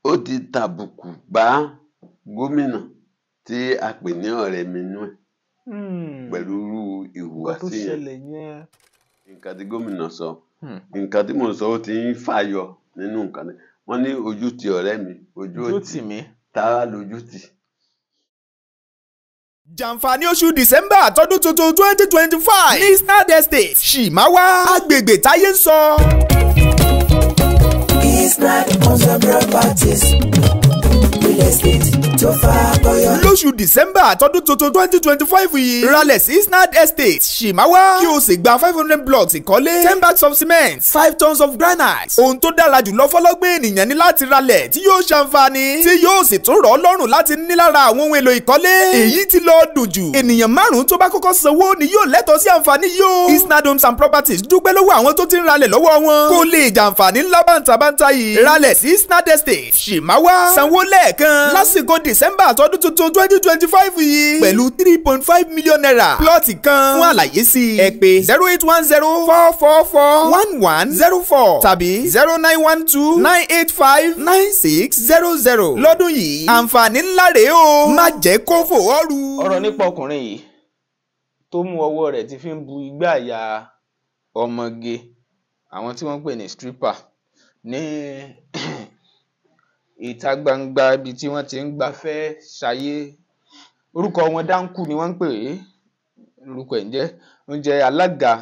Ó ti tàbùkù bá gómìnà tí a pè ní ọ̀rẹ́ mi nú ẹ̀ pẹ̀lú irú Nǹkan tó ìhùwàsí yẹn. ṣẹlẹ̀ yẹn. Nǹkan tí gómìnà sọ, nǹkan tí mò ń sọ, ó ti ń fàyọ nínú nǹkan ni wọ́n ní ojú ti ọ̀rẹ́ mi, ojú ojú ó tì mí. Tara lójú tì. Jàǹfààní oṣù December tọdún tuntun 2025 ní Snad Estate, Ṣìmáwá, agbègbè táyé ń sọ. Isnad Homes and Properties, real estate tó fàkọyọ. Lóṣù December tọdún tuntun 2025 yìí, ralẹ̀ sí Snad Estate, Ṣìmáwá, kí o sì gba 500 blocks ìkọ́lé, 10 bags of cement, 5 tons of granite. Ohun tó dára jùlọ fọlọ́gbọ́n ènìyàn ní láti ralẹ̀ tí yóò ṣàǹfààní, tí yóò sì tún rọ̀ ọ́ lọ́rùn láti ní lára àwọn ohun èlò ìkọ́lé. Èyí ti lọ dùn jù. Ènìyàn márùn-ún tó bá kọ́kọ́ sanwó ni yóò lẹ́tọ̀ọ́ sí àǹfààní yìí o. Isnad Homes and Properties dúpẹ́ lọ́wọ́ àwọn tó ti ń ralẹ̀ lọ́wọ́ wọn, kó lè jàǹfààní ńlá bàǹtàbàǹtà yìí. Ralẹ̀ sí Isnad Estate, Ṣìmáwá, sanwó lẹ́ẹ̀kan lásìkò December tọdún tuntun 2025 yìí pẹ̀lú ₦3.5 million plọ́ọ̀tì kan. Fún àlàyé sí i, ẹ pè 08104441104 tàbí 09129859600. Lọ́dún yìí, àǹfààní ńlá rèé o, má jẹ́ kó fò ọ́ ru. Ọ̀rọ̀ nípa ọkùnrin yìí tó mú ọwọ́ rẹ̀ tí fi ń bu igbá àyà ọmọge, àwọn tí wọ́n ń pè ní stripper, ní ìta gbangba ibi tí wọ́n ti ń gbafẹ́ ṣayé. Orúkọ wọn Dáńkù ni wọ́n ń pè é, orúkọ ẹ̀ ń jẹ́, ó ń jẹ́ alága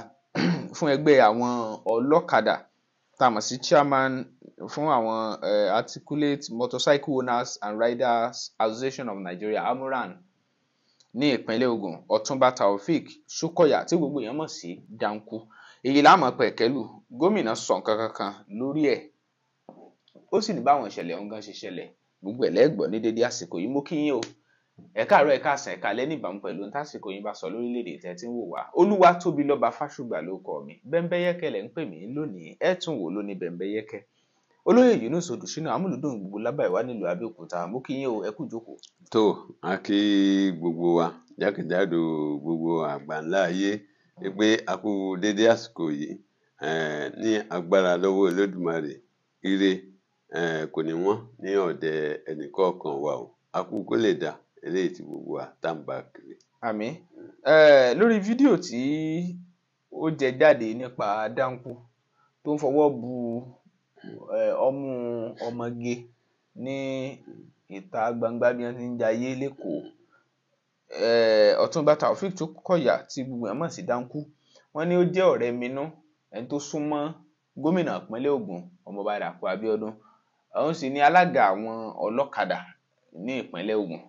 fún ẹgbẹ́ àwọn ọlọ́kadà tá a mọ̀ sí chairman fún àwọn Articulate Motorcycle Owners and Riders Association of Nigeria, AMURAN, ní ìpínlẹ̀ Ògùn, Ọ̀túnba Taofeek Shokoya, tí gbogbo èèyàn mọ̀ sí Danku. Èyí la máa pẹ̀kẹ́lù. Gómìnà sọ nǹkan kankan lórí ẹ̀, ó sì ní báwọn ìṣẹ̀lẹ̀ ọ̀hún gan ṣe ṣẹlẹ̀. Gbogbo ẹ̀ lẹ́gbọ̀ọ́ ní dédé àsìkò yìí. Mo kí yín o, ẹ káàárọ̀, ẹ káàsán, ẹ káalẹ́, níbàámu pẹ̀lú ohun tásìkò yín bá sọ lórílẹ̀‐èdè tẹ́ tí ń wò wá. Olúwatóbilọ́ba Fásùgbà ló kọ mi, Bẹ́ńbẹ́yẹ́kẹ́ lẹ̀ ń pè mí lónìí. Ẹ tún wò lónìí Bẹ́ńbẹ́yẹ́kẹ́. Olóyè Yunus Odùsínà, amúlùdùn gbogbo lábà ìwá nílùú Abẹ́òkúta, mo kí yín o, ẹ kú ìjókòó. Tó a kí gbogbo wa jákèjádò gbogbo àgbáńlá ayé pé a kú dédé àsìkò yìí. Ní agbára lọ́wọ́ Olódùmarè, ire kò ní wọ́n ní ọ̀dẹ̀ ẹnìkọ̀ọ̀kan wa o. A kú kó lè dà eléyìí tí gbogbo wa tá ń bá kiri. Àmín. Lórí fídíò tí ó jẹ jáde nípa Danku tó ń fọwọ́ bu ọmú ọmọge ní ìta gbangba bí wọ́n ti ń jayé lẹ́kọ̀ọ́, Ọ̀túnba Taofeek Shokoya tí gbogbo èèyàn mọ̀ sí Danku, wọ́n ní ó jẹ́ ọ̀rẹ́ minú, ẹni tó súnmọ́ gómìnà ìpínlẹ̀ Ògùn, Ọmọọba Dàpọ̀ Abíọ́dún. Òun sì ni alága àwọn ọlọ́kadà ní ìpínlẹ̀ Ògùn.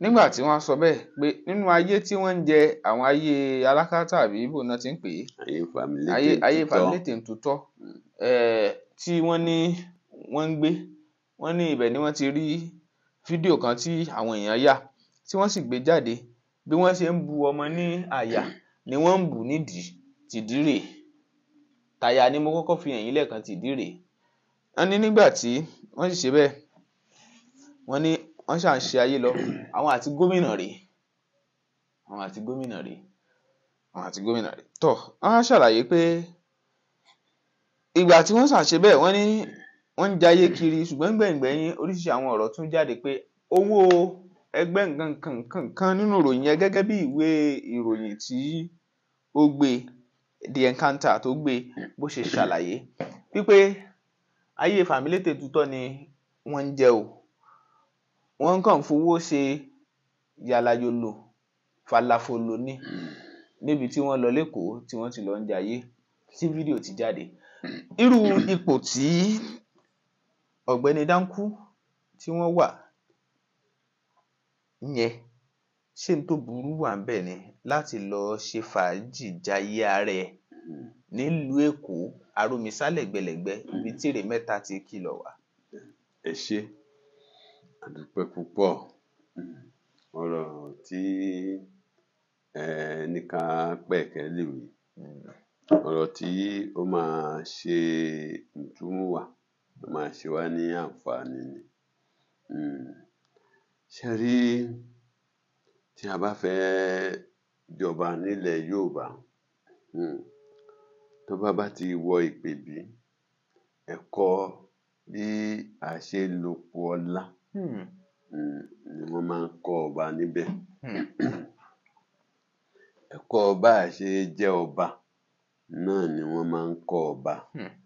Nígbà tí wọ́n sọ bẹ́ẹ̀ pé nínú ayé tí wọ́n ń jẹ, àwọn ayé alákatá àbí ibo náà ti ń pè é, ayé fàmílétè ayé ayé tutọ́. Fàmílétè ń tutọ́ tí wọ́n ní wọ́n ń gbé, wọ́n ní ibẹ̀ ni wọ́n ti rí fídíò kan tí àwọn èèyàn yà, tí wọ́n sì gbé jáde. Bí wọ́n ṣe ń bu ọmọ ní àyà ni wọ́n ń bù nídìí. Tìdí rèé, tàyà ni mo kọ́kọ́ fi hàn yín lẹ́ẹ̀kan, tìdí rèé. Wọ́n ní nígbà tí wọ́n sì ṣe bẹ́ẹ̀, wọ́n ní wọ́n ṣà ń ṣe ayé lọ, àwọn àti gómìnà rèé, àwọn àti gómìnà rèé, àwọn àti gómìnà rèé. Tọ́ wọ́n á ṣàlàyé pé ìgbà tí wọ́n ṣàṣe bẹ́ẹ̀, wọ́n ní wọ́n ń jayé kiri, ṣùgbọ́n gbẹ̀ngbẹ̀yìn oríṣiríṣi àwọn ọ̀rọ̀ tún jáde pé owó ẹgbẹ́ nǹkan kan kan nínú ìròyìn yẹn, gẹ́gẹ́ bí ìwé ìròyìn tí ó gbé, The Encounter tó gbé, bó ṣe ṣàlàyé wípé ayé fàmílétè tutọ́ ni wọ́n ń jẹ o, wọ́n kàn ń fowó ṣe yàlàyòlò falafolo ní níbi tí wọ́n lọ lẹ́kọ̀ọ́ tí wọ́n ti lọ ń jayé tí fídíò ti jáde. Irú ipò tí ọ̀gbẹ́ni Danku tí wọ́n wà yẹn, ṣé n tó burú wà ń bẹ̀ ni láti lọ ṣe fàájì jayé ara ẹ̀ nílùú Èkó, Arúmisá lẹ́gbẹ̀lẹ́gbẹ́, ibi tí èrè mẹ́ta ti kìlọ̀ wá? Ẹ ṣé, a dúpẹ́ púpọ̀. Ọ̀rọ̀ tí ẹ ní ká pẹ̀kẹ́ lù yìí, ọ̀rọ̀ tí ó máa ṣe ìtúmùwà, ó máa ṣe wá ní àǹfààní ni. Ṣé rí, tí a bá fẹ́ jọba nílẹ̀ Yorùbá, tó bá ti wọ ìpèbí, ẹ̀kọ́ Bí a ṣe lòpọ̀ ọlá ni wọ́n máa ń kọ́ ọba níbẹ̀. Ẹ̀kọ́ bá a ṣe jẹ́ ọba náà ni wọ́n máa ń kọ́ ọba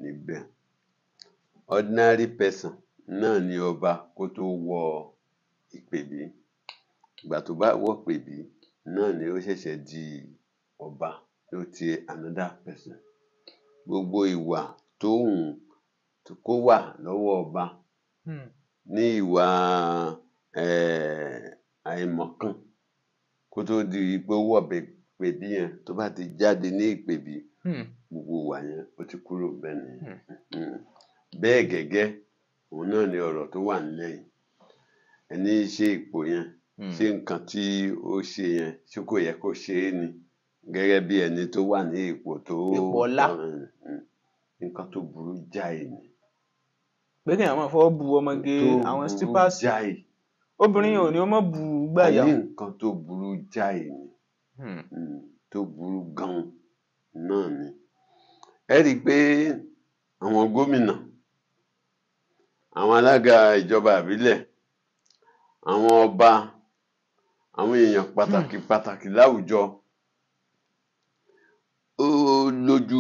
níbẹ̀. Ordinary person náà ni ọba kó tó wọ ìpèbí. Ìgbà tó bá wọ ìpèbí náà ni ó ṣẹ̀ṣẹ̀ di ọba, ló ti another person. Gbogbo ìwà tó wù kó wà lọ́wọ́ ọba ní ìwà àìmọ̀kan kó tó di pé ó wọ ìpèbí yẹn, tó bá ti jáde ní ìpèbí, gbogbo ìwà yẹn ó ti kúrò ńbẹ̀ nìyẹn. Bẹ́ẹ̀ gẹ́gẹ́, òun náà ni ọ̀rọ̀ tó wà nílẹ̀ yìí. Ẹni ṣe ipò yẹn, ṣé nǹkan tí ó ṣe yẹn, ṣé kò yẹ kó ṣe é ni? Gẹ́gẹ́ bí ẹni tó wà ní ipò tó Ipò ọlá. Nǹkan tó burú jáì ni. Pé kéèyàn máa fọwọ́ bu ọmọge Tó àwọn burú strippers. jáì. Obìnrin yẹn ò ní ó mọ̀ bu gbàyà. Àní nǹkan tó burú jáì ni. Tó burú gan-an náà ni. Ẹ rí i pé àwọn gómìnà, àwọn alága ìjọba ìbílẹ̀, àwọn ọba, àwọn èèyàn pàtàkì pàtàkì láwùjọ, ó lójú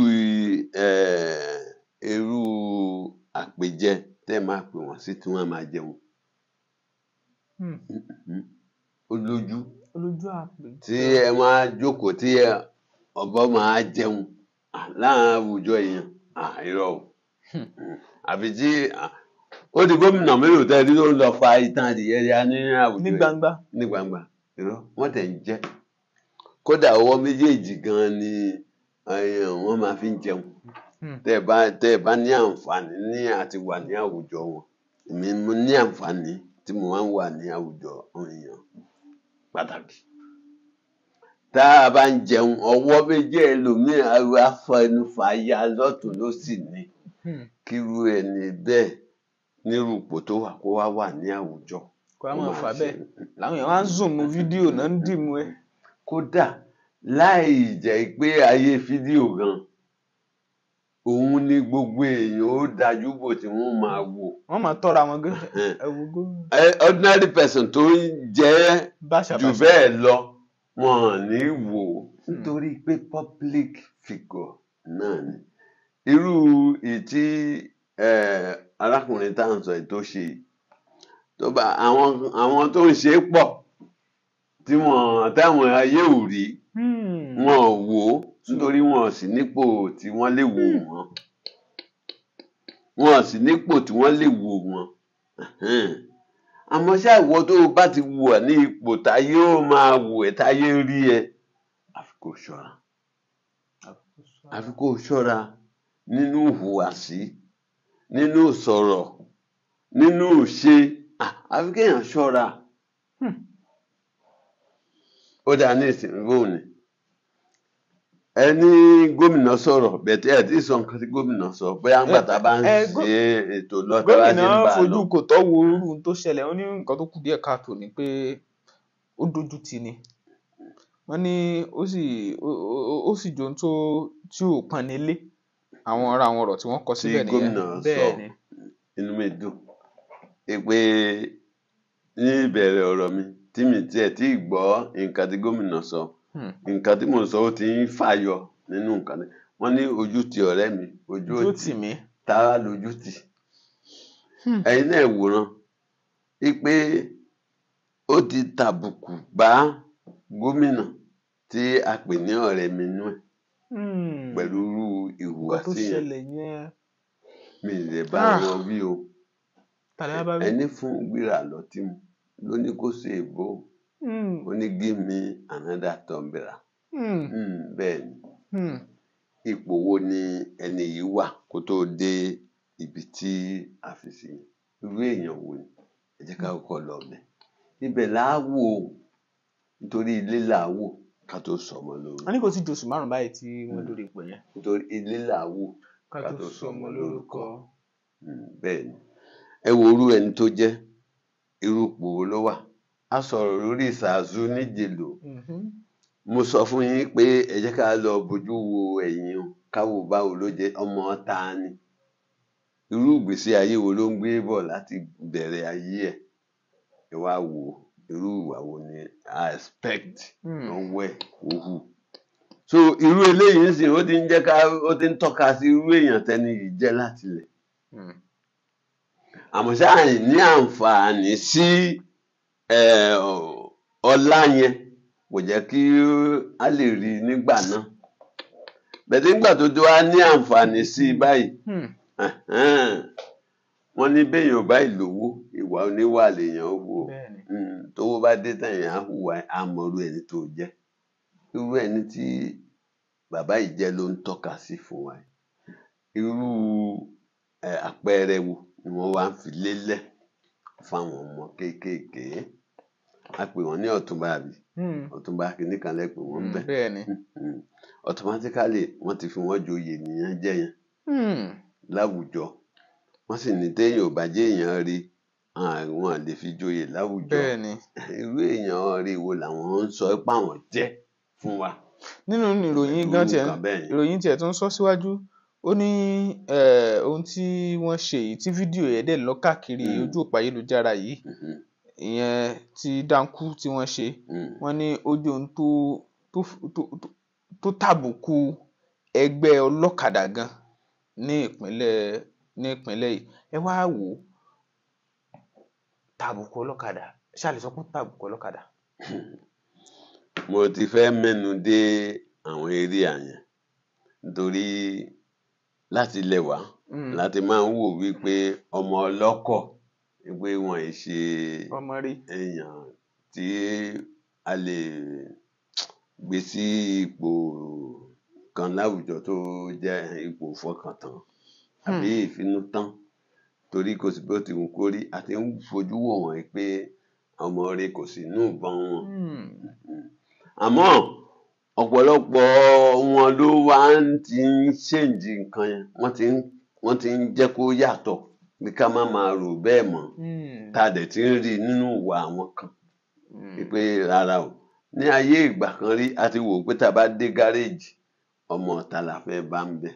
irú àpèjẹ tẹ́ ẹ máa pè wọ́n sí tí wọ́n á máa jẹun. Ó lójú Olójú àpèjẹ. tí ẹ máa jókòó tí ọba máa jẹun láàárín àwùjọ èèyàn. Irọ́ o. Àfi tí ó di gómìnà mélòó tẹ́ ẹ rí tó ń lọ fa itan adìyẹ ya ní àwùjọ Ní yìí. gbangba. Ní gbangba. Irọ́, wọ́n tẹ̀ ń jẹ. Kódà ọwọ́ méjèèjì gan-an ni wọ́n máa fi ń jẹun. Tẹ́ ẹ bá ní àǹfààní ní àti wà ní àwùjọ wọn. Èmi mo ní àǹfààní tí mo máa ń wà ní àwùjọ àwọn èèyàn pàtàkì. Tá a bá ń jẹun, ọwọ́ méjì ẹlòmíì á fa ẹnu fà á ya lọ́tùn lósì ni. Kírú ẹni bẹ́ẹ̀ nírú ipò tó wà kó wá wà ní àwùjọ. Kó wá máa fà bẹ́ẹ̀. Làwọn èèyàn wá ń zoom fídíò náà ń dìmú ẹ. Kódà láì jẹ́ pé ayé fídíò gan, òun ni gbogbo èèyàn ó dájú bò tí wọ́n máa wò. Wọ́n máa tọ́ra wọn gan. Ẹ wo gómìnà. Ordinary person tó ń jẹ́ jù bẹ́ẹ̀ lọ, wọn ò ní wò ó. Nítorí pé public figure náà ni. Irú ìtí arákùnrin tá à ń sọ yìí tó ṣe yìí, tó bá àwọn tó ń ṣe pọ̀ tí wọ́n táwọn ayé ò rí, wọn ò wò ó nítorí wọn ò sí nípò tí wọ́n lè wò wọ́n. Wọn ò sí nípò tí wọ́n lè wò wọ́n. Àmọ́ ṣá ìwọ tó o bá ti wà ní ipò táyé ó máa wò ẹ́, táyé rí ẹ, àfi kó ṣọ́ra. Àfi kó ṣọ́ra nínú ìhùwàsí, nínú ìsọ̀rọ̀, nínú ìṣe, àfi kéèyàn ṣọ́ra. Ó dáa ní ìsìn bóun ni. Ẹni gómìnà sọ̀rọ̀, bẹ̀tẹ̀ ẹ̀ tí sọ nǹkan tí gómìnà sọ, bóyá ńgbà tá a bá ń ṣe ètò lọ, tá a bá ṣe ń bá a lọ. Gómìnà fojú kò tọ́ wo irú tó ṣẹlẹ̀, ó ní nǹkan tó kù díẹ̀ káàtó ni pé ó dojú tì ni. Wọ́n ní ó sì jó ohun tí ò pọ́n ni lé. Àwọn ará àwọn ọ̀rọ̀ tí wọ́n kọ síbẹ̀ nìyẹn. Tí gómìnà sọ, inú mi dùn pé ní ìbẹ̀rẹ̀ ọ̀rọ̀ mi tí mi tiẹ̀ tí gbọ́ nǹkan tí gómìnà sọ. Nǹkan tí mò ń sọ ó ti ń fàyọ nínú nǹkan ni. Wọ́n ní ojú ti ọ̀rẹ́ mi, ojú ó tì mí. Tara lójú tì. Ẹ̀yin náà wòran pé ó ti tàbùkù bá gómìnà tí a pè ní ọ̀rẹ́ mi nú ẹ̀ pẹ̀lú irú ìhùwàsí yẹn. Mi lè bá wọn wí o. Ẹni fún gbéra lọtí mu ló ní kó ṣe èbó. Ó ní give me another tumbler. Bẹ́ẹ̀ ni. Ipò wo ni ẹni yìí wà kó tó dé ibi tí a fi sí? Irú èèyàn wo ni? Ẹ jẹ́ ká kọ́kọ́ lọ bẹ̀. Ibẹ̀ là á wò ó, nítorí ilé là á wò ká tó sọmọ lórúkọ. Wọ́n ní kò tí ju oṣù márùn-ún báyìí tí wọ́n dórí ipò yẹn. Nítorí ilé là á wò ká tó sọmọ lórúkọ. Bẹ́ẹ̀ ni. Ẹ wo irú ẹni tó jẹ́, irú ipò wo ló wà? A sọ̀rọ̀ lórí Ṣàzú níjèlò. Mo sọ fún yín pé ẹ jẹ́ ká lọ bójú wo ẹ̀yìn o, ká wo báwo ló jẹ́, ọmọ ta ni. Irú ìgbésí ayé wo ló ń gbé bọ̀ láti bẹ̀rẹ̀ ayé ẹ̀? Ẹ wá wò ó, irú ìwà wo ni a expect lọ́wọ́ ẹ̀ kó hù. So irú eléyìí ń sìn, ó ti ń jẹ́ ká, ó ti ń tọ́ka sí irú èèyàn tẹ́ni yìí jẹ́ láti ilẹ̀. Àmọ́ ṣá, àìní àǹfààní sí ọlá yẹn kò jẹ́ kí a lè rí i nígbà náà. Bẹ̀tẹ̀ nígbà tó ti wá ní àǹfààní sí i báyìí, wọ́n ní béèyàn ò bá lówó, ìwà oníwà lèèyàn ó hù o. Tówó bá dé tán, èèyàn á hùwà, á mọrú ẹni tó jẹ́. Irú ẹni tí bàbá yìí jẹ́ ló ń tọ́ka sí fún wa. Irú àpẹẹrẹ wo ni wọ́n wá ń fi lélẹ̀ fáwọn ọmọ kéékèèké? A pè wọ́n ní ọ̀túnba, àbí ọ̀túnba kìíní kan lẹ pè wọ́n bẹ́ẹ̀? Bẹ́ẹ̀ni. Automatically wọ́n ti fi wọ́n joyè nìyẹn jẹ́ yẹn láwùjọ. Wọ́n sì ní téèyàn ò bá jẹ́ èèyàn rí, àwọn lè fi joyè láwùjọ. Irú èèyàn rí wo làwọn ń sọ pé àwọn jẹ́ fún wa? Nínú ìròyìn Irú gan tiẹ̀, nǹkan bẹ́ẹ̀ yẹn. ìròyìn tiẹ̀ tún sọ síwájú, ó ní ohun tí wọ́n ṣe yìí, tí fídíò yẹn dẹ̀ lọ káàkiri ojú òpó ayélujára yìí, ìyẹn tí Dánkù tí wọ́n ṣe, wọ́n ní ó jẹ́ ohun tó tàbùkù ẹgbẹ́ ọlọ́kadà gan ní ìpínlẹ̀ yìí. Ẹ wá wò ó, tàbùkù ọlọ́kadà, ṣé a lè sọ pé ó tàbùkù ọlọ́kadà? Mo ti fẹ́ mẹ́nu dé àwọn area yẹn, nítorí láti ilẹ̀ wá láti máa ń wò wípé ọmọ ọlọ́kọ̀, wípé wọn ì ṣe ọmọ rí èèyàn tí a lè gbé sí ipò kan láwùjọ tó jẹ́ ipò ìfọkàntán àbí ìfinútán, torí kò sí bó ti wù kó rí, a ti ń fojú wò wọ́n pé ọmọ rẹ̀ kò sí inú ìbọn wọn. Àmọ́ ọ̀pọ̀lọpọ̀ wọn ló wá ń ti ń change nǹkan yẹn, wọ́n ti ń jẹ́ kó yàtọ̀ pé ká má máa rò bẹ́ẹ̀ mọ́, tá a dẹ̀ ti ń rí nínú ìwà àwọn kan pé rárá o. Ní ayé ìgbà kan rí, a ti wò pé tá a bá dé gáréèjì, ọmọ ọ̀tá la fẹ́ bá ń bẹ̀.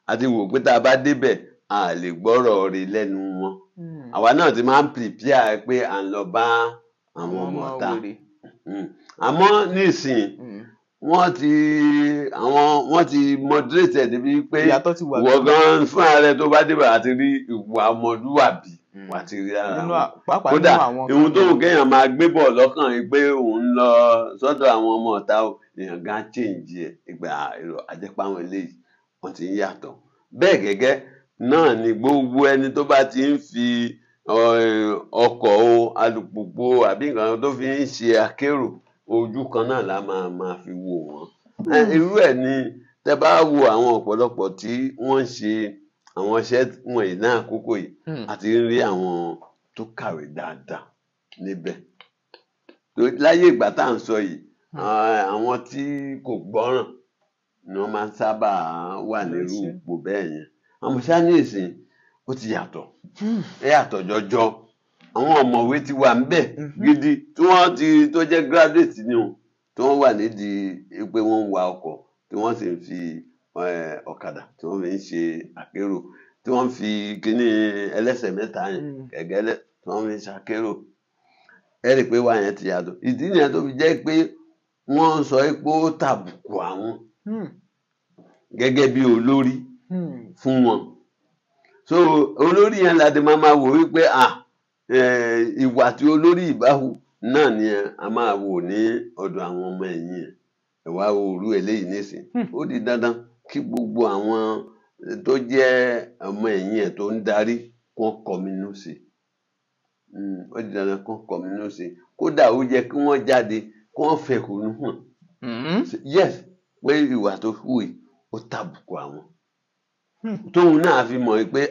A ti wò pé tá a bá débẹ̀, a lè gbọ́rọ̀ rẹ̀ lẹ́nu wọn. Àwa náà ti máa ń prepare pé à ń lọ bá àwọn ọmọ ọ̀tá. Àmọ́ nísìnyí, wọ́n ti moderate ẹ̀ débi pé ìyàtọ̀ ti wà ìwọ gan fúnra rẹ tó bá débẹ̀ àti rí ìwà ọmọlúwàbí, wà á ti rí lára nínú wọn. Pàápàá Kódà nínú àwọn ihun tó kan wù kéèyàn máa gbé bọ̀ lọ́kàn yìí pé òun ń lọ sọ́dọ̀ àwọn ọmọ ọ̀tá o, èèyàn gan change ẹ̀ ìgbà èrò àjẹpá àwọn eléyìí wọ́n ti ń yàtọ̀. Bẹ́ẹ̀ gẹ́gẹ́ náà ni gbogbo ẹni tó bá ti ń fi ọkọ̀ o, alùpùpù o, àbí nǹkan tó fi ń ṣe akérò, ojú kan náà la máa máa fi wò wọ́n. Irú ẹ̀ ni tẹ́ bá wo àwọn ọ̀pọ̀lọpọ̀ tí wọ́n ń ṣe àwọn iṣẹ́ wọ̀nyí ní àkókò yìí, àti ń rí àwọn tó kàwé dáadáa níbẹ̀. Torí láyé ìgbà tá à ń sọ yìí, àwọn tí kò gbọ́ràn ni wọ́n máa ń sábà wà nírú Ṣe. ipò bẹ́ẹ̀ yẹn. Àmọ́ ṣá, ní ìsìn ó ti yàtọ̀, ó yàtọ̀ jọjọ. Àwọn ọ̀mọ̀wé ti wà ńbẹ̀ gidi tí wọ́n ti tó jẹ́ graduate ni o, tí wọ́n wà nídìí pé wọ́n ń wa ọkọ̀, tí wọ́n sì ń fi ọ̀kadà tí wọ́n fi ń ṣe àkérò, tí wọ́n fi kíní ẹlẹ́sẹ̀ mẹ́ta yẹn, kẹ̀kẹ́ tí wọ́n fi ń ṣàkérò. Ẹ rí i pé wà yẹn ti yàtọ̀. Ìdí nìyẹn tó fi jẹ́ pé wọ́n ń sọ pé ó tàbùkù àwọn gẹ́gẹ́ bí olórí fún wọn. So olórí yẹn láti máa máa wò wípé ìwà tí olórí ìbá hù náà ni a máa wò ní ọ̀dọ̀ àwọn ọmọ ẹ̀yìn ẹ̀. Ẹ wá wo irú eléyìí nísìn, ó di dandan kí gbogbo àwọn tó jẹ́ ọmọ ẹ̀yìn ẹ̀ tó ń darí kán kọminú sí i. Ó di dandan kán kọminú sí i. Kódà ó yẹ kí wọ́n jáde kí wọ́n fẹ̀hónú hàn, yes, pé ìwà tó hù yìí ó tàbùkù àwọn, tóun náà fi mọ̀ pé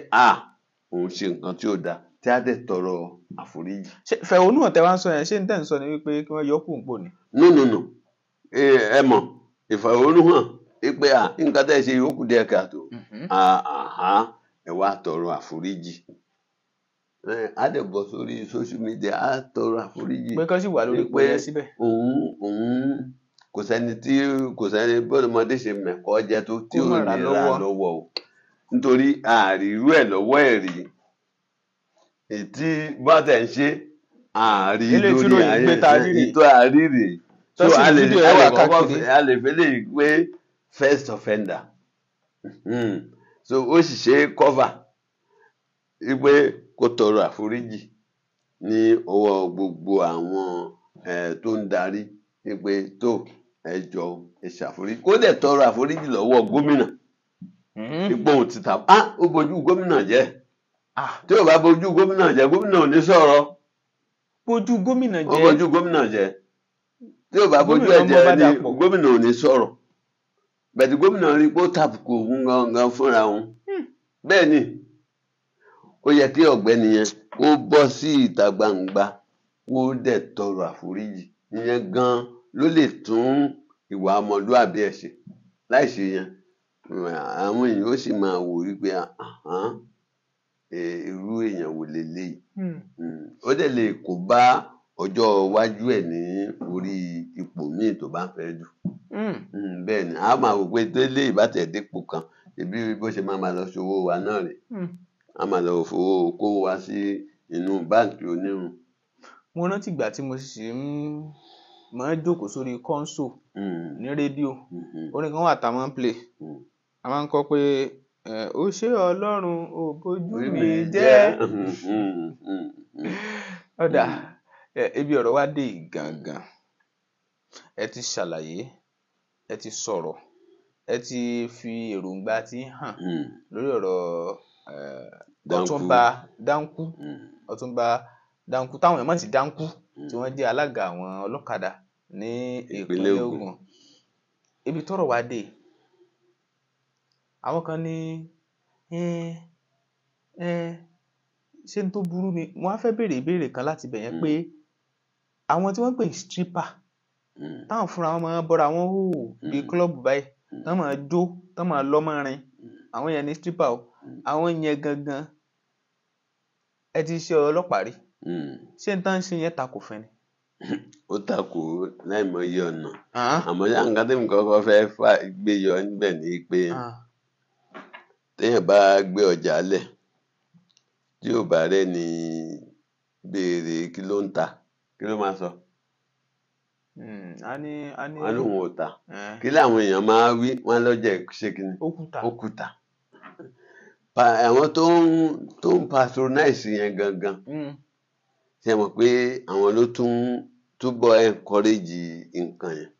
òun ṣe nǹkan tí ò dáa, tí á dẹ̀ tọrọ àforíjì. Ṣé fẹ̀hónúhàn tẹ́ wá ń sọ yẹn, ṣé n tẹ́ ń sọ ni wípé kí wọ́n yọ kúrò nípò ni? No, no, no. Ẹ mọ̀ ìfẹ̀hónúhàn pé nǹkan tẹ́ ẹ ṣe yìí ó kù díẹ̀ káàtó, ẹ wá tọrọ àforíjì. Á dẹ̀ bọ́ sórí social media, á tọrọ àforíjì pé kán sì wà lórí ipò pé yẹn síbẹ̀. òun kò sẹ́ni tí kò sẹ́ni bọ́dọ̀mọdé ṣe mẹ̀kọ́ jẹ tó tí Kó ò má ní ra ra lọ́wọ́. lọ́wọ́ o. Nítorí àárírú ẹ̀ lọ́wọ́ ẹ̀ rí ètí bá tẹ̀ ń ṣe àárí Eléyìí tí lórí ròyìn gbé ta rí rèé. ìtọ́ àárí rèé. Tó So sì a lè fídíò a ẹ̀ lè wà kọ́kọ́ káàkiri. a lè fi lè pé first offender. So ó sì ṣe é cover wípé kó tọrọ àforíjì ní ọwọ́ gbogbo àwọn tó ń darí, wípé tó ẹ jọ̀ọ́ ẹ ṣàforíjì, kó dẹ̀ tọrọ àforíjì lọ́wọ́ gómìnà ipò òun ti ta á, ó bojú gómìnà jẹ́. Tí ò bá bojú gómìnà jẹ́, gómìnà ò ní sọ̀rọ̀. Bójú gómìnà Ó jẹ́. bojú gómìnà jẹ́. Tí ò bá bojú Gómìnà ẹ̀ mọ́ jẹ́ bá ni dàpọ̀. gómìnà ò ní sọ̀rọ̀. Bẹ̀tí gómìnà rí pé ó tàbùkù òun gangan fúnra òun. Bẹ́ẹ̀ ni ó yẹ kí ọ̀gbẹ́ni yẹn kó bọ́ sí ìta gbangba, kó dẹ̀ tọrọ àforíjì. Ìyẹn gan ló lè tún ìwà ọmọlúàbí ẹ̀ ṣe. Láì ṣe yẹn, àwọn èèyàn ó sì máa wò wípé ahán, irú èèyàn wò leléyìí. Ó dẹ̀ lè kó bá ọjọ́ iwájú ẹ̀ ní orí ipò míì tó bá fẹ́ dù. Bẹ́ẹ̀ ni, a máa wò pé tẹ́lẹ̀ ìbá tẹ̀ dépò kan, ẹbí bó ṣe máa máa lọ ṣòwò wa náà rè. A máa lọ fowó kówó wa sí inú báǹkì onírun. Mo rántí ìgbà tí mo sì ń máa ń jókòó sórí kọ́ńsò ní rédíò. Orin kan wà tá a máa ń play. A máa ń kọ pé ó ṣé Ọlọ́run ò bójú Orí mi mi jẹ́. jẹ́. Ọ̀dà, ibi ọ̀rọ̀ wa dé yìí gangan. Ẹ ti ṣàlàyé, ẹ ti sọ̀rọ̀, ẹ ti fi èròǹgbà tí ń hàn lórí ọ̀rọ̀ Dáńkú. Ọ̀túnba Dáńkú. Ọ̀túnba Dáńkú táwọn èèyàn mọ̀ sí Dáńkú, tí wọ́n jẹ́ alága àwọn ọlọ́kadà ní Ìpínlẹ̀ ìpínlẹ̀ Ògùn. Ògùn. Ibi tọ́rọ̀ wa dé yìí, àwọn kan ní ṣé n tó burú ni. Mo á fẹ́ béèrè ìbéèrè kan láti bẹ̀ yẹn pé àwọn tí wọ́n ń pè ní stripper, táwọn fúnra wọn máa ń bọ́ra wọn hò bíi kílọ̀bù báyìí, tán máa jó, tán máa lọ́ mọ́rin, àwọn yẹn ní stripper o. Àwọn yẹn gangan, ẹ ti ṣe ọlọ́pàá rí, ṣé n tán ṣe yẹn takò fún ni? Ó takò láìmọye ọ̀nà. Àmọ́ ṣá, nǹkan tí mo kọ́kọ́ fẹ́ fà gbé yọ níbẹ̀ ni pé téèyàn bá gbé ọjà lẹ̀, tí ò bá rẹ́ni béèrè kí ló ń ta, kí ló máa sọ? A ní a ní Wọ́n á lóun ò tà. Kí làwọn èèyàn máa wí? Wọ́n á lọ́jà ẹ̀ ṣe kíni? Ó kùtà. Ó kùtà. Àwọn tó ń patronize yẹn gangan, ṣe mọ̀ pé àwọn ló tún túbọ̀ encourage nǹkan yẹn.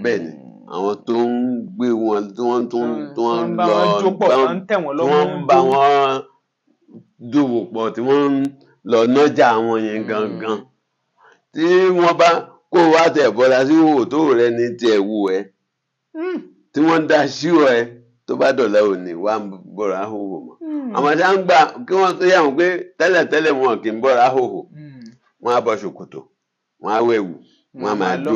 Bẹ́ẹ̀ ni, àwọn tó ń gbé wọn, tí wọ́n tún tí wọ́n ń bá lọ wọn jó pọ̀, tán ń tẹ̀ wọ́n tí lọ́wọ́, wọ́n ń bá wọn dòwò pọ̀, tí wọ́n ń lọ nájà àwọn yẹn gangan. Tí wọ́n bá kó wá tẹ̀ bọ́ra sí òwò tó rẹ ní tiẹ̀ wù ẹ́, tí wọ́n ń dá sí ọ ẹ, tó bá dọ̀la òní wá ń bọ́ra hòhò mọ́. Àwọn tí wọ́n ń gbà kí wọ́n tó yà wọ́n pé tẹ́lẹ̀tẹ́lẹ̀ wọn kì í bọ́ra hòhò, wọ́n á bọ́ ṣòkòtò, wọ́n á wẹ̀wù, wọ́n á máa jó,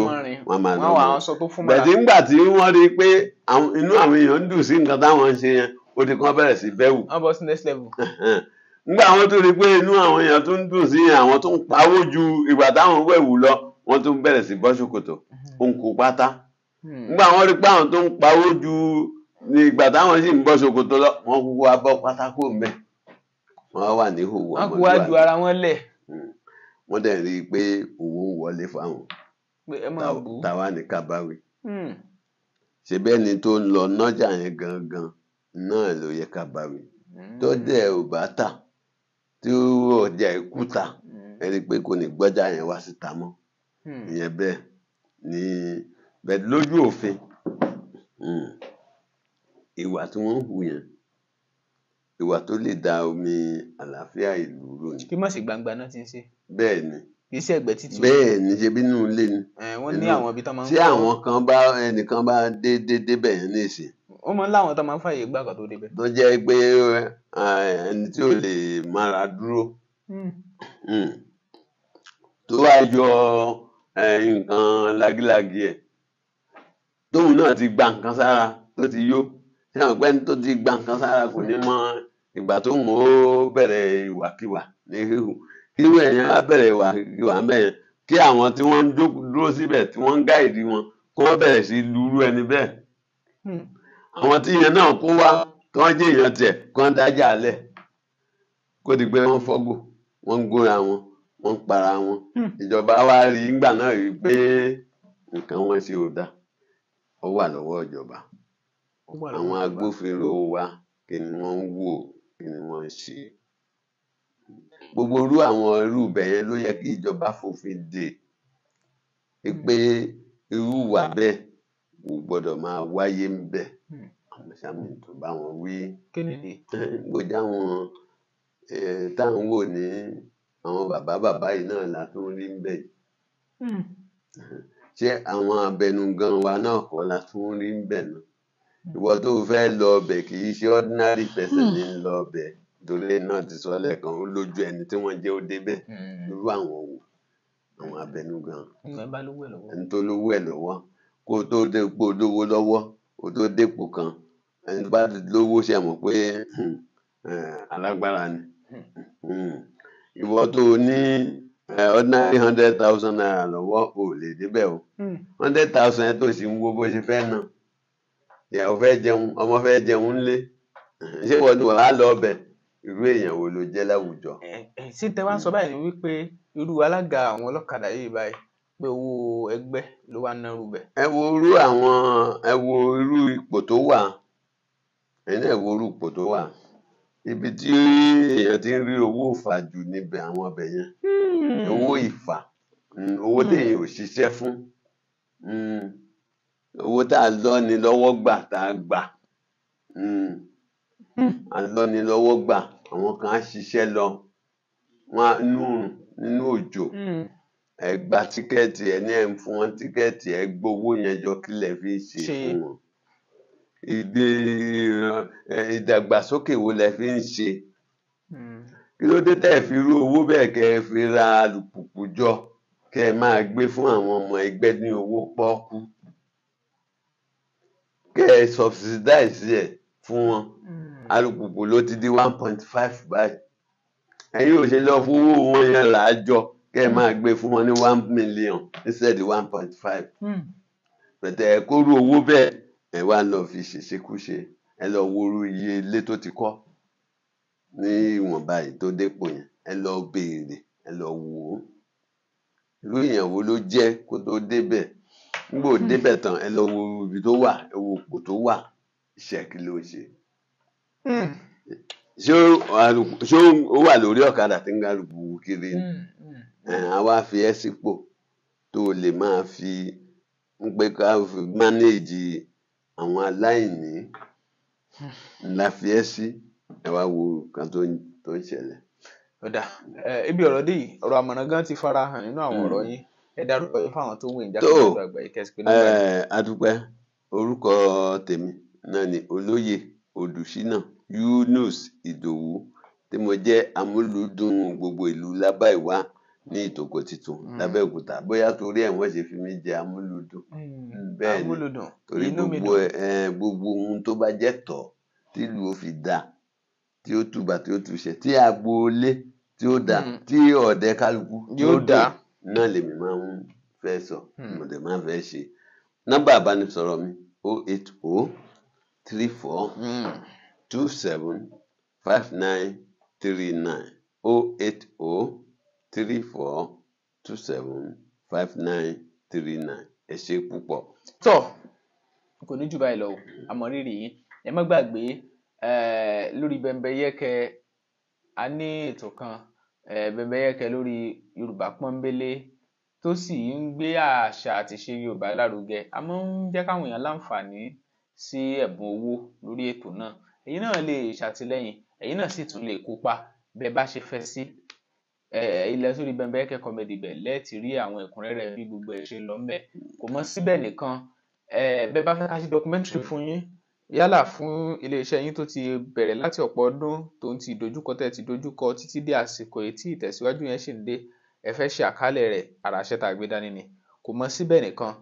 wọ́n á máa wọ́n lọ wà mọ́. àwọn aṣọ tó fún mọ́ra. Bẹ̀tí ńgbà tí wọ́n rí i pé inú àwọn èèyàn ń dùn sí nǹkan táwọn ń ṣe yẹn, ó di kán bẹ̀rẹ̀ sí bẹ́wù. Wọ́n bọ́ sí next level. Ńgbà wọ́n tún rí i pé inú àwọn èèyàn tún ń dùn sí yẹn, àwọn tó ń pawó ju ìgbà táwọn wẹ̀wù lọ, wọ́n tún bẹ̀rẹ̀ sí bọ́ ṣòkòtò, ó ń kó pátá. Ńgbà wọ́n rí i pé àwọn tó ń pawó ju ní ìgbà táwọn sì ń bọ́ ṣòkòtò lọ, wọ́n kúkú wá bọ́ pátákó ńbẹ̀. Wọ́n wà ní ìhòòhò Wọ́n kú wá ju ọmọlúwàbí. ara wọn lẹ̀. Wọ́n dẹ̀ rí i pé owó ń wọlé fáwọn. Pé ẹ máa bù ú. Táwa ní ká bá wí. Ṣe bẹ́ẹ̀ ni tó ń lọ nájà yẹn gangan náà ló yẹ ká bá wí. Tó dẹ̀ ò bá tà, tí ọjà ikú ta, ẹ rí i pé kò ní gbọ́jà yẹn wá síta mọ́. Ìyẹn bẹ́ẹ̀ ni bẹ́ẹ̀ lójú òfin. Ìwà tí wọ́n ń hù yẹn, ìwà tó lè da omi àlàáfíà ìlú rú ni. Kí mọ̀ sí gbangba náà ti ń ṣe. Bẹ́ẹ̀ ni. Kì í ṣe ẹ̀gbẹ́ títì. Bẹ́ẹ̀ ni, ṣe bínú ilé ni. Wọ́n ní àwọn ibi tán máa ń Tí kọ́. àwọn kan bá ẹnìkan bá dé dé débẹ̀ yẹn nísìn. Wọ́n máa ń láwọn tán máa ń fàyè gbà kan tó débẹ̀. Tó jẹ́ pé ẹni tí ò lè mára dúró. Tó wá yọ nǹkan lágílágí ẹ̀. Tóun náà ti gba nǹkan sára tó ti yó. Ṣé àwọn pẹ́ni tó ti gba nǹkan sára kò ní mọ ìgbà tóun ó bẹ̀rẹ̀ ìwàkiwà ní híhù. Kí irú ẹ̀yẹn á bẹ̀rẹ̀ ìwàkiwà ńbẹ̀ yẹn, kí àwọn tí wọ́n ń dúró síbẹ̀ tí wọ́n ń gáìdì wọn, kí wọ́n bẹ̀rẹ̀ sí lurú ẹni bẹ́ẹ̀. Àwọn tí yẹn náà kó wá tí wọ́n jẹ́ èèyàn tiẹ̀ kí wọ́n dájà lẹ̀ kó di pé wọ́n fọ́gò, wọ́n ń gúnra wọn, wọ́n ń para wọn. Ìjọba wa rí nígbà náà rí pé nǹkan wọn ṣe ò dáa, ó wà lọ́wọ́ ìjọba. Ó wà lọ́wọ́ Àwọn ìjọba. agbófinró wa, kí ni wọ́n ń wò, kí ni wọ́n ń ṣe? Gbogbo irú àwọn irú ibẹ̀ yẹn ló yẹ kí ìjọba fòfin dè pé irú ìwà bẹ́ẹ̀ kò gbọdọ̀ máa wáyé ńbẹ̀. Àmọ́ ṣá mi tó bá wọn wí. Kí nìdí? Bójá wọn tá à ń wò ní àwọn bàbá bàbá yìí náà la tún rí ńbẹ̀ yìí. Ṣé àwọn abẹnugan wa náà kọ́ la tún rí ńbẹ̀ náà? Ìwọ tó o fẹ́ lọ ọbẹ̀ kì í ṣe ordinary person ní ń lọ ọbẹ̀, torí náà ti sọ lẹ́ẹ̀kan, ó lójú ẹni tí wọ́n jẹ́ ó débẹ̀. Irú àwọn wo? Àwọn abẹnugan. Ẹ bá lówó ẹ̀ lọ́wọ́. Ẹni tó lówó ẹ̀ lọ́wọ́, kó tó dépò lówó lọ́wọ́, kó tó dépò kan, ẹni tó bá ti lówó ṣe mọ̀ pé alágbára ni. Ìwọ tó o ní ordinary ₦100,000 lọ́wọ́, o ò lè débẹ̀ o. 100,000 yẹn tó sì ń wo bó ṣe fẹ́ ná. Ìyàwó fẹ́ jẹun, ọmọ fẹ́ jẹun ńlé. Ṣé ìwọ ni wàá lọ ọbẹ̀? Irú èèyàn wo ló jẹ́ láwùjọ? Ṣé tẹ wá ń sọ báyìí ni wípé irú alága àwọn ọlọ́kadà yìí báyìí pé owó ẹgbẹ́ ló wá ná rú bẹ̀? Ẹ wo irú àwọn, ẹ wo irú ipò tó wà. Ẹ̀yin náà ẹ wo irú ipò tó wà. Ibi tí èèyàn ti ń rí owó ìfà jù níbẹ̀ àwọn ọbẹ̀ yẹn. Owó ìfà, owó téèyàn ò ṣiṣẹ́ fún. Owó tá a lọ́ni lọ́wọ́ gbà tá a gbà. A lọ́ni lọ́wọ́ gbà, àwọn kan á ṣiṣẹ́ lọ. Wọ́n á nú nínú òjò. Ẹ gba tíkẹ́ẹ̀tì, ẹ ní ẹ̀ ń fún wọn tíkẹ́ẹ̀tì, ẹ gbowó yẹn jọ kí lẹ fi ń ṣe fún wọn. Ìdàgbàsókè wo lẹ fi ń ṣe? Kí ló dé tẹ́ ẹ fi irú owó bẹ́ẹ̀ kẹ́ ẹ fi ra alùpùpù jọ kẹ́ ẹ máa gbé fún àwọn ọmọ ẹgbẹ́ ní owó pọ́ọ́kú? Kẹ́ ẹ subsidize ẹ̀ fún wọn. Alùpùpù ló ti di 1.5 báyìí. Ẹ̀yin ò ṣe lọ fún owó wọn yẹn là á jọ kẹ́ ẹ máa gbé fún wọn ní 1 million instead 1.5. Pẹ̀tẹ̀ ẹ kórú owó bẹ́ẹ̀ ẹ wá lọ fi ṣèṣekúṣe, ẹ lọ wo irú iye ilé tó ti kọ́ ní ìwọ̀nba yìí tó dépò yẹn, ẹ lọ béèrè, ẹ lọ wò ó. Irú èèyàn wo ló jẹ́ kó tó débẹ̀? Nígbà ó débẹ̀ tán, ẹ lọ wo ibi tó wà, ẹ wo ipò tó wà, iṣẹ́ kí ló ń ṣe? Ṣé ó wà lórí ọ̀kadà tí ń ga alùpùpù kiri ni? A wá fi ẹ́ sípò tó o lè máa fi ń pé ká fi mánéèjì àwọn aláìní la fi ẹ́ sí. Ẹ wá wo nǹkan tó ń ṣẹlẹ̀. Ó dáa, ibi ọ̀rọ̀ dé yìí, ọ̀rọ̀ àmọ̀ràn gan ti fara hàn nínú àwọn ọ̀rọ̀ yín. Ẹ dárúkọ yín fáwọn tó ń wò yín jákèjádò àgbáyé kẹ́sì pé nọ́mbà yín. A dúpẹ́. Orúkọ tèmi náà ni Olóyè Odùṣínà Yunus Ìdòwú, tí mo jẹ́ amúlùúdùn gbogbo ìlú Lábàìwá ní Ìtòkò Titun, Lábẹ́òkúta. Bóyá torí ẹ̀ wọ́n ṣe fi mí jẹ amúlùúdùn. Bẹ́ẹ̀ ni, Amúlùúdùn, torí inú mi gbogbo dùn. Gbogbo ohun tó bá jẹ́ tọ́ tílùú ó fi dáa, tí ó tùbà, tí ó túṣẹ, tí agboolé tí ó dáa, tí ọ̀dẹ kálukú tí ó Yóò dùn dáa. náà lèmi máa ń fẹ́ sọ, mo dẹ̀ máa ń fẹ́ ṣe. Nọ́mbà ìbánisọ̀rọ̀ mi 080 34 27 59 39, 080 34 27 59 39. Ẹ ṣé púpọ̀. Tọ́, kò ní jù báyìí lọ o, àmọ́ rírì yín. Ẹ má gbàgbé lórí Bẹ́mbẹ́yẹ́kẹ́ a ní ètò kan, Bẹ́mbẹ́yẹ́kẹ́ lórí Yorùbá pọ́nbélé tó sì ń gbé àṣà àti ìṣe Yorùbá lárugẹ. A máa ń jẹ́ káwọn èèyàn láǹfààní sí ẹ̀bùn owó lórí ètò náà. Ẹ̀yin náà lè ṣàtìlẹ́yìn, ẹ̀yin náà sì tún lè kópa bẹ́ẹ̀ bá ṣe fẹ́ sí. Ilẹ̀ sórí Bẹ́mbẹ́yẹ́kẹ́ comedy bẹ̀ lẹ́ẹ̀tì rí àwọn ẹ̀kúnrẹ́rẹ́ bí gbogbo ẹ̀ ṣe lọ ńbẹ̀. Kò mọ síbẹ̀ nìkan. Bẹ́ẹ̀ bá fẹ́ ká ṣe documentary fún yín, yálà fún iléeṣẹ́ yín tó ti bẹ̀rẹ̀ láti ọ̀pọ̀ ọdún tó ń ti dojúkọ tẹ́ ti dojúkọ títí dé àsìkò èyí tí ìtẹ̀síwájú yẹn ṣì ń dé, ẹ fẹ́ ṣe àkálẹ̀ rẹ̀, ara iṣẹ́ tá a gbé dání ni. Kò mọ síbẹ̀ nìkan.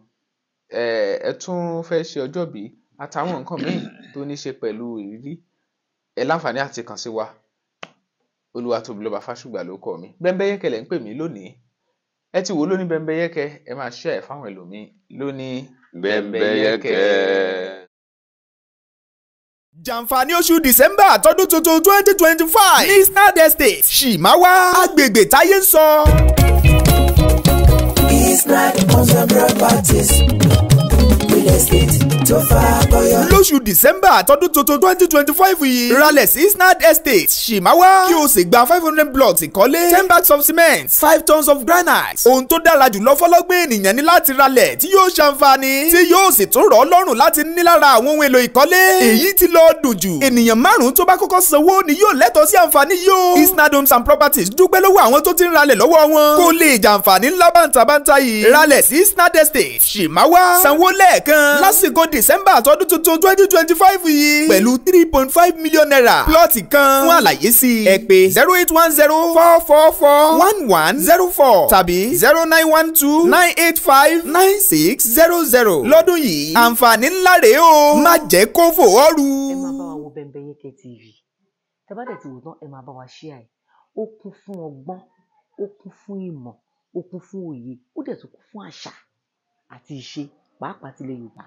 Ẹ tún fẹ́ ṣe ọjọ́bí àtàwọn nǹkan míì tó ní ṣe pẹ̀lú ìrírí, ẹ láǹfààní àti kàn sí wa. Olúwatóbilọ́ba Fásùgbà ló kọ mi. Bẹ́mbẹ́yẹ́kẹ́ lẹ̀ ń pè mí lónìí. Ẹ ti wò ó lóní Bẹ́mbẹ́yẹ́kẹ́, ẹ máa share ẹ̀ fáwọn ẹlòmíì lóní Bẹ́mbẹ́yẹ́kẹ́. Jàǹfààní oṣù December tọdún tuntun 2025 ní Isnad Estate, Ṣìmáwá, agbègbè táyé ń sọ. Isnad Homes and Properties, real estate tó fakọyọ. Lóṣù December tọdún tuntun 2025 yìí, ralẹ̀ sí Isnad Estate, Ṣìmáwá, kí o sì gba 500 blocks ìkọ́lé, 10 bags of cement, 5 tons of granite. Ohun tó dára jùlọ fọlọ́gbọ́n ènìyàn ní láti ralẹ̀ tí yóò ṣàǹfààní, tí yóò sì tún rọ̀ ọ́ lọ́rùn láti ní lára àwọn ohun èlò ìkọ́lé. Èyí ti lọ dùn jù. Ènìyàn márùn-ún tó bá kọ́kọ́ sanwó ni yóò lẹ́tọ̀ọ́ sí àǹfààní yìí o. Isnad Homes and Properties dúpẹ́ lọ́wọ́ àwọn tó ti ń ralẹ̀ lọ́wọ́ wọn, kó lè jàǹfààní ńlá bàǹtàbàǹtà yìí. Ralẹ̀ sí Isnad Estate, Ṣìmáwá, sanwó lẹ́ẹ̀kan lásìkò December tọdún tuntun 2025 yìí pẹ̀lú ₦3.5 million plọ́ọ̀tì kan. Fún àlàyé sí i, ẹ pè 08104441104 tàbí 09129859600. Lọ́dún yìí, àǹfààní ńlá rèé o, má jẹ́ kó fò ọ́ ru. Ẹ máa bá wa wo Bembeyeke TV. Tẹ́ bá dẹ̀ ti wò tán, ẹ máa bá wa share ẹ̀. Ó kún fún ọgbọ́n, ó kún fún ìmọ̀, ó kún fún òye, ó dẹ̀ tún kún fún àṣà àti ìṣe, pàápàá tilẹ̀ Yorùbá.